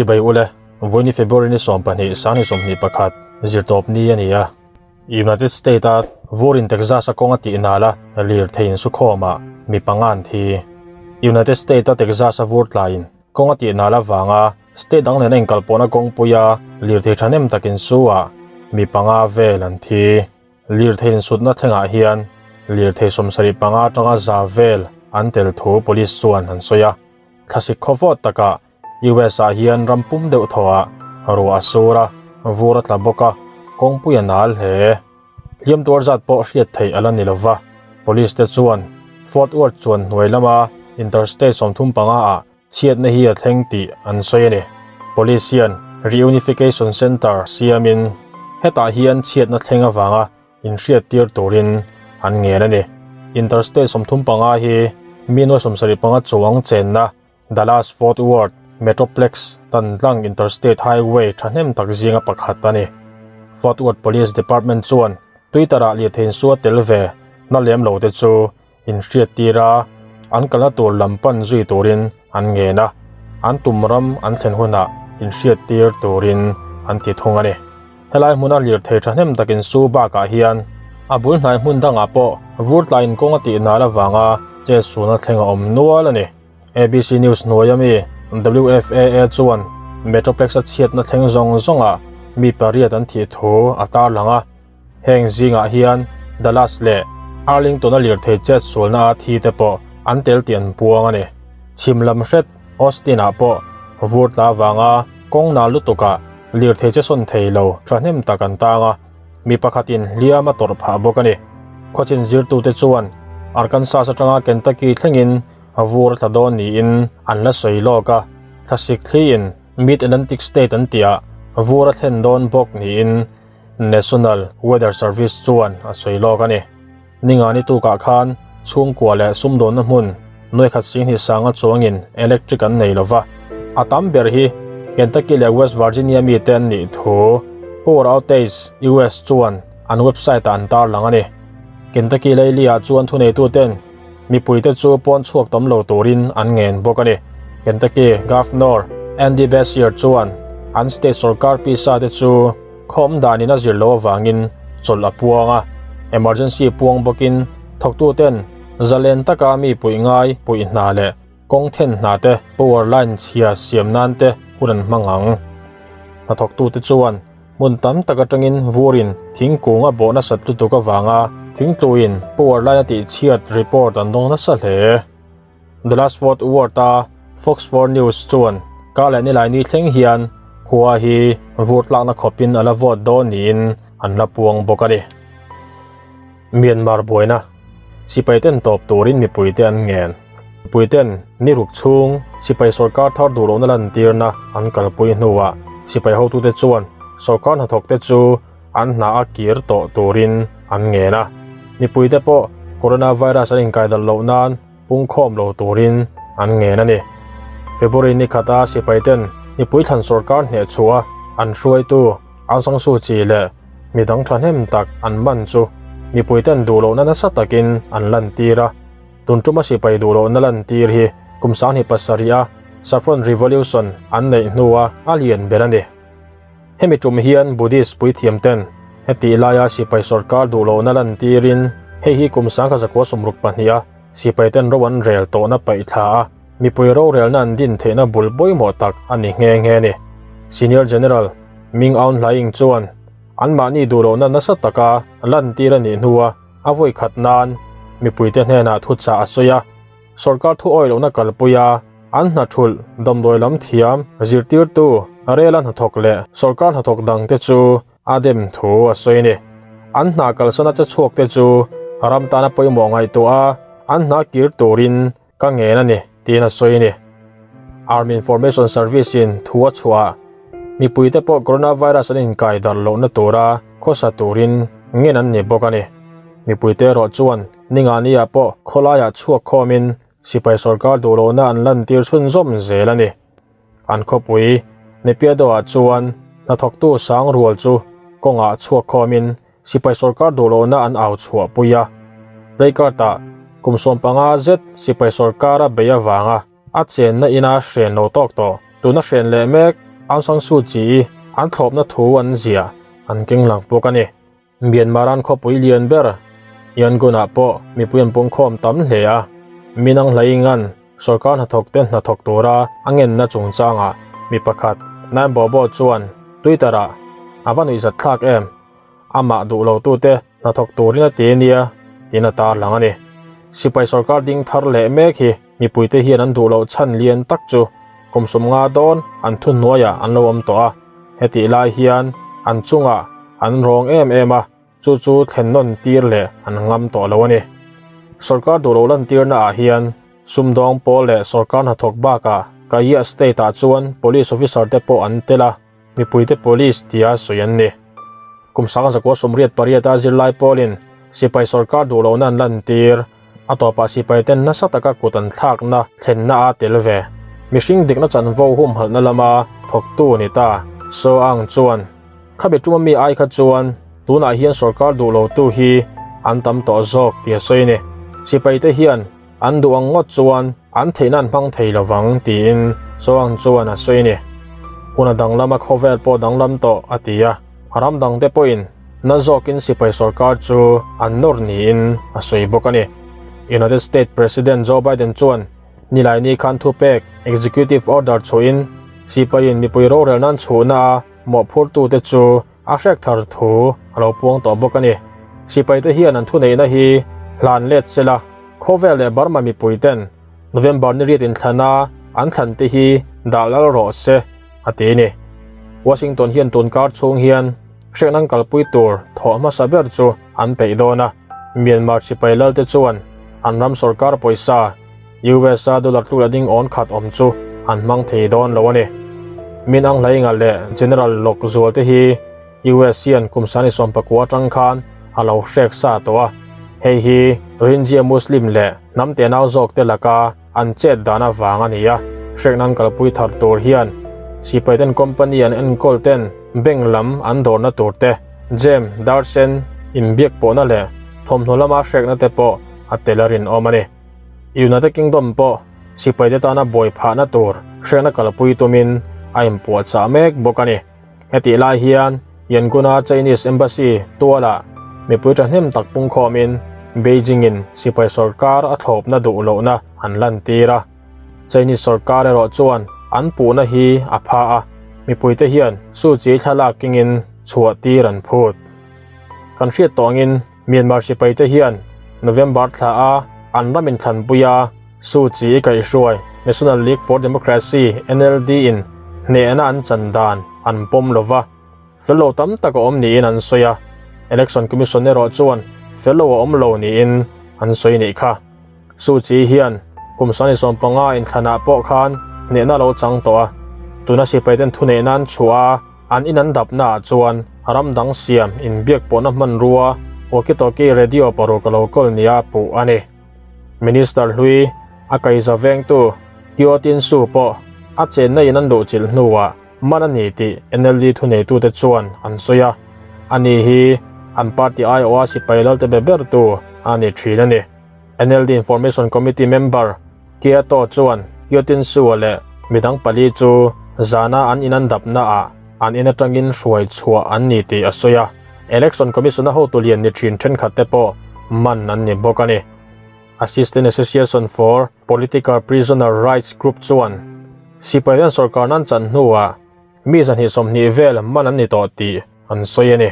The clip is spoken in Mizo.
Chibai ule, vawiini February ni 12 sangni 21 zirtawp ni a ni a. United States a vurin Texas a kawnga tih nala lirthei insukhawmah mi panga an thi. United States a Texas a vur tlaiin kawnga tih nal avanga state dang nena inkalpawhna kawngpuia lirthei thahnem tak insuah mi panga vel an thi. Lirthei insutna thlengah hian lirthei 75 atanga za vel an tel thu police chuan an sawi a. Thlasik khawvawt takah US ah hian ram pum deuh thawhah ruah a sur a, vur a tla bawk a, kawngpui a nal hle. Hliam tuar zat pawh hriat theih a la ni lova. Police te chuan Fort Worth chuan hnuai lama Interstate 35 ah chhiatna hi a thleng tih an sawi a ni. Police hian Reunification Center siamin hetah hian chhiatna thleng avanga inhriat tir turin an ngen a ni. Interstate 35 hi mi nuai 75 chuang chenna Dallas Fort Worth Metroplex Tantlang Interstate Highway thahnem tak zinga pakhat a ni. Fort Worth Police Department chuan Twitter ah lirthei insua tel ve na lem lo te chu inhriat tira an kalna tur lam pan zui turin an ngen a, an tum ram an thlen hunah inhriat tir turin an ti thung a ni. Helai hmuna lirthei thahnem tak insu bakah hian a bul hnai hmun dangah pawh vur tlaiin kawng a tih nal avanga che suna thleng a awm nual a ni. ABC News hnuai ami WFAA chuan Metroplex a chhiatna thleng zawng zawngah mi pariat an thih thu a tarlang a. Heng zingah hian Dallas leh Arlington a lirthei chet sualna a thi te pawh an tel tih an puang a ni. Chhim lam hret Austin ah pawh vur tla avanga kawng nal lutukah lirthei che sawn thei lo thahnem tak an tang a, mi pakhatin hliam a tawrh phah bawk a ni. Khawchin zirtute chuan Arkansas atanga Kentucky thlengin a vur a tla dawn niin an la sawi lawk a, thlasik thliin Mid-Atlantic State an tihah vur a thlen dawn bawk niin National Weather Service chuan a sawi lawk a ni. Ningani tukah khan chhungkua leh sumdawnna hmun nuaikhat singhnih sanga chuangin electric an nei lova, a tam ber hi Kentucky leh West Virginia mite an nih thu Power Outage US chuan an website ah an tarlang a ni. Kentucky leili ah chuan thuneituten mipuite chu pawn chhuak tam lo turin an ngen bawk a ni. Kentucky Governor Andy Beshear chuan an state sarkar pisa te chu khawm danin a zir lo avangin chawlh a puang a, emergency puang bawkin thawktuten zalen taka mi puih ngai puih hna leh kawng then hna te power line chhia siam nan te hun an hmang ang. Hnathawktute chuan hmun tam tak atangin vurin thingkung a bawh nasat lutuk avanga thingtluin power line a tih chhiat report an dawng nasa hle. The Last Fort Worth a Fox 4 News chuan ka leh nilai ni thleng hian khua hi vur tlakna khawpin a la vawt dawn niin an la puang bawk a ni. Myanmar buaina sipai ten tawp turin mipuite an ngen. Mipuiten ni ruk chhung sipai sarkar thar duh lohna lantirna an kalpui hnuah sipai hotute chuan sarkar hnathawkte chu an hna a kir tawh turin an ngen a. Mipuite pawh coronavirus an inkaidal loh nan pungkhawm lo turin an ngen a ni. February ni khata sipai ten mipui thlan sarkar hneh chhuah an hruaitu Aung San Suu Kyi leh midang thahnem tak an man chu mipuiten duh lohna nasa takin an lantir a. Tun tuma sipai duh lohna lantir hi kum 27 a Saffron Revolution an neih hnua a lian ber a ni. Hemi tum hian Buddhist puithiam ten heti laia sipai sarkar duh lohna lantirin hei hi kum 1962 a sipai ten ro an rel tawhna paih thla a mipui ro relna an din theihna bul pawimawh tak a ni nghe nghe ni. Senior General Min Aung Hlaing chuan an mahni duh lohna nasa taka lantir a nih hnua a vawi khat nan mipuite hnenah thu chah a sawi a, sarkar thu awi lohna kalpui a an hna thulh damdawi lam thiam zirtirtu rela hnathawk leh sarkar hnathawk dangte chu a dem thu a sawi ni. An hna kalsana che chhuak te chu ram tana pawimawh ngaihtuah a an hna kir turin ka ngen a ni tiin a sawi ni. Army Information Service in thu a chhuah mipuite pawh coronavirus an inkai dar lohna tura khawsa turin ngen an ni bawk a ni. Mipuite erawh chuan ningani ah pawh khawlaiah chhuak khawmin sipai sarkar duh lohna an lantir chhunzawm zel a ni. An khawpui Naypyidaw ah chuan hnathawktu sang rual chu kawngah chhuak khawmin sipai sarkar duh lohna an au chhuah pui a. Playcard ah kum 15 zet sipai sarkar a bei avanga a chenna ina hren lo tawk tawh tuna hren leh mek Aung San Suu Kyi an thlawpna thu an ziah an keng lang bawk a ni. Myanmar an khawpui lian ber Yangon-ah pawh mipui an pungkhawm tam hle a, Minang Hlainga'n sorkar hnathawkte hnathawk tura a ngenna chungchangah mi pakhat Naim Bobo chuan Twitter-ah, A va nuihzat thlak em? Amah duh lotute hnathawk turin a ti nia, tiin a tarlang a ni. Sipai sorkar ding thar leh mek hi mipuite hian an duh loh chhan lian tak chu kum 50 dawn an thuhnuaiah an lo awm tawh a, hetih lai hian an chungah an rawng em em a, chu chu thlen nawn tir leh an ngam tawh lo a ni. Sorkar duh loh lantirna ah hian sumdawng pawl leh sorkar hnathawk bakah Kayah State ah chuan police officer te pawh an tel a, mipuite police tia sawi an ni. Kum 1988 a zirlai pawlin sipai sorkar duh lohna an lantir, a tawpah sipai ten nasa taka kut an thlakna thlenna a tel ve. Mihring dikna chanvo humhalhna lama thawktu ni ta Saw Aung chuan, Khabe tuma mi ai kha chuan tunah hian sorkar duh lotu hi an tam tawh zawk tia sawi a ni. Sipaite hian an duh ang ngawt chuan an theihna an hmang thei lovang tiin Saw Aung chuan a sawi a ni. Hun a danglam a khawvel pawh danglam tawh a ti a, ram dangte pawhin na zawkin sipai sorkar chu an nawr niin a sawi bawk a ni. United States President Joe Biden chuan Nilaini khan thupek executive order chhuahin sipaiin mipui rorel nan chhuhna a Mawhphurtute chu a hrek thar thu a lo puang tawh bawk a ni. Sipaite hian an thuneihna hi hlan let sela, khawvel leh Burma mipuiten November ni riat inthlana an thlante hi dah lal rawh se, a ti a ni. Washington hian tun kar chhung hian hrekna an kalpui tur thawh hmasa ber chu an peih dawn a, Myanmar sipai lalte chuan an ram sorkar pawisa US-a dollar tluk la ding awn khat awm chu an hmang thei dawn lo a ni. Min Aung Hlainga leh General Lok Zual te hi US hian kum 19 atang khan a lo hrek sa tawh a, hei hi Rohingya Muslim leh hnam tenau zawk te laka an chet dan avang a ni a, hrekna an kalpui thar tur hian sipai ten company an enkawl ten bank lam an dawrna tur te, gem, darsen, inbiak pawhna leh thawmhnaw lama hrekna te pawh a tel a rinawm a ni. United Kingdom pawh sipaite tana buai phahna tur hriatna kalpui tumin a inpuahchah mek bawk a ni. Hetih lai hian Yangon-a Chinese Embassy tualah mipui thahnem tak pungkhawmin Beijing-in sipai sorkar a thlawpna duh lohna an lantir a. Chinese sorkar erawh chuan an puhna hi a pha a, mipuite hian Suu Kyi thlalak kengin chhuah tir an phut. Kan hriat tawh angin Myanmar sipaite hian November thla a an ram inthlanpui a Suu Kyi kaihhruai National League for Democracy, NLD, in hnehna an chan dan an pawm lo va, fel lo tam tak a awm niin an sawi a, Election Commission erawh chuan fel lo a awm lo niin an sawi nih kha. Suu Kyi hian kum 2015 inthlanah pawh khan hnehna lo chang tawh a, tuna sipaiten thuneihna an chhuah a, An in an dapna ah chuan ram dang siam inbiak pawhna hmanrua walkie-talkie radio paruk a lo kawl nia puh a ni. Minister hlui a kaiza vengtu Kyaw Tin Su pawh a chenna in an luhchilh hnuah man a ni tih NLD thuneitute chuan an sawi a, ani hi an party aiawha sipai lalte be bertu a ni thin a ni. NLD Information Committee member Kia To chuan Kyaw Tin Su-a leh midang pali chu zana an in an dapna ah an in atangin hruai chhuah an ni tih a sawi a, Election Commission-a hotu lian ni thin thenkhat te pawh man an ni bawk a ni. Assistant Association for Political Prisoner Rights Group chuan sipai hian sorkar nan chan hnuah mi 220 vel man an ni tawh tih an sawi a ni.